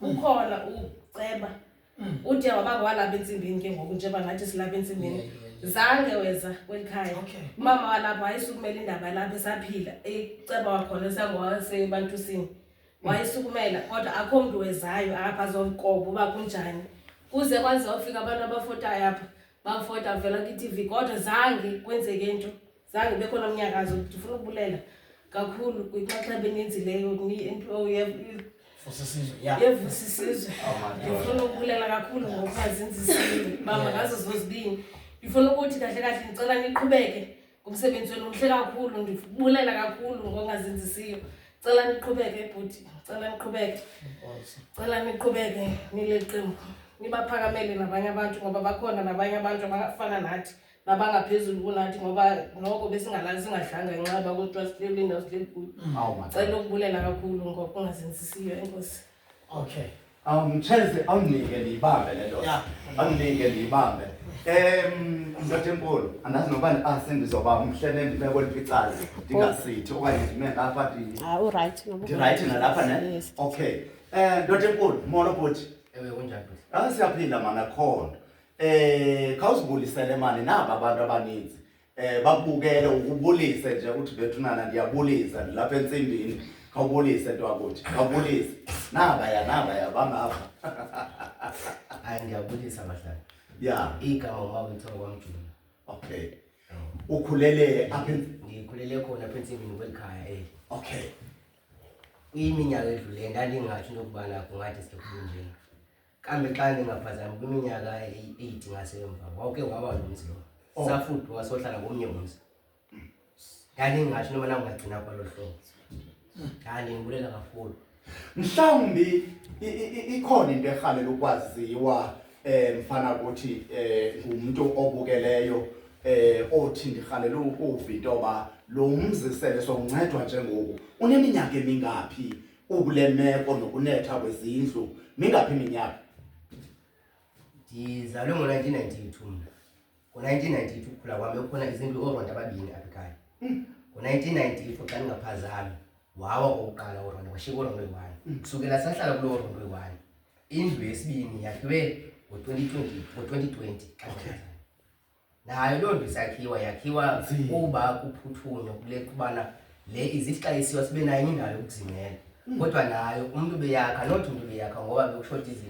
Ukhona uceba, ude waba ngowalapha entsimbini ke ngoku, njengoba nathi silapha entsimbini. Zange weza kweli khaya. Umama walapha wayesukumela indaba yalapha esaphila. Iceba wakhona esangowasebantusini wayesukumela, kodwa akho mntu wezayo apha azokoba uba kunjani, kuze kwaze wafika abantu abafotayo apha, bafota vela kwi-TV, kodwa zange kwenzeke nto, zange bekhona mnyakazo. Ndifuna ukubulela kakhulu kwinxaxheba eniyenzileyo ni-NPO Vusisizwe, yeah. yeVusisizwe. Oh, my God. Ndifuna ukubulela kakhulu ngokungazinzisiyo bamba ngazo zozibini. Ndifuna ukuthi kahle kahle ndicela niqhubeke ngumsebenzi wenu, mhle kakhulu. Ndibulela kakhulu ngokungazinzisiyo. Cela niqhubeke, bhuti, cela niqhubeke. Enkosi. Cela niqhubeke nile qembu, nibaphakamele nabanye abantu, ngoba bakhona nabanye abantu abafana nathi nabangaphezulu kunathi, ngoba noko besingalali singadlanga ngenxa yoba kuthiwa sihleli kule ndawo sihleli kuyo. Awu, my Cela ukubulela kakhulu ngokungazenzisiyo. Enkosi. Okay. Mtsheze, awundinike ndiyibambe le ndoda. Awundinike ndiyibambe. Ndoda enkulu, andazi noba sendizoba mhle nendime kweliphi icala, ndingasithi okanye ndime ngapha Ah, u-right noba Ndi-right nalapha, ne? Yes. Okay. Ndoda enkulu, molo bhuti. Ewe, kunjani, bhuti? Ah, siyaphila mana khona. Khawuzibulisele mani naba abantu abaninzi. Bakubukele, ukubulise nje uthi, "Bethunana, ndiyabulisa, ndilapha entsimbini." Khawubulise, ntwakuthi. Khawubulise. Nabaya nabaya bangapha. Hayi, ndiyabulisa, bahlali. Igama ngumawethu wakwaMjula. Okay. Ukhulele apha Ndikhulele khona apha entsimbini kweli khaya eli. Kwiminyaka edluleyo ndandingatsho into yokubana kungathi sike kube njena. Kambe xa ndingaphazami, kwiminyaka eyi-8 ngasemva wawuke waba lo mzi lo. Safuduka sohlala komnye umzi. Ndandingatsho into yobana kungagcina kwalo hlobo. Hayi, ndinibulela kakhulu. Mhlawumbi ikhona into erhalela ukwaziwa, mfana kuthi ngumuntu obukeleyo, othi ndirhalela ukuva into yoba lo mzi sele sowuncedwa njengoku uneminyaka emingaphi ukule meko nokunetha kwezindlu, mingaphi iminyaka? Ndizalwe ngo-1992 mna. Ngo-1992 ukukhula kwam bekukhona izindlu ooronta ababini apha ekhaya. Ngo-1994, xa ndingaphazami, wawa okokuqala uronta, kwashiyeka uronto oyi-one. Kusukela sahlala kuloo ronto oyi-one. Indlu yesibini yakhiwe ngo-2020, ngo-2020 xa ndingaphazami. Nayo loo ndlu isakhiwa yakhiwa kuba kuphuthunywa kule kubana le izithi xa isiwa sibe nayo indawo yokuzimela. Kodwa nayo umntu beyakha, not umntu beyakha ngoba bekushota izinto.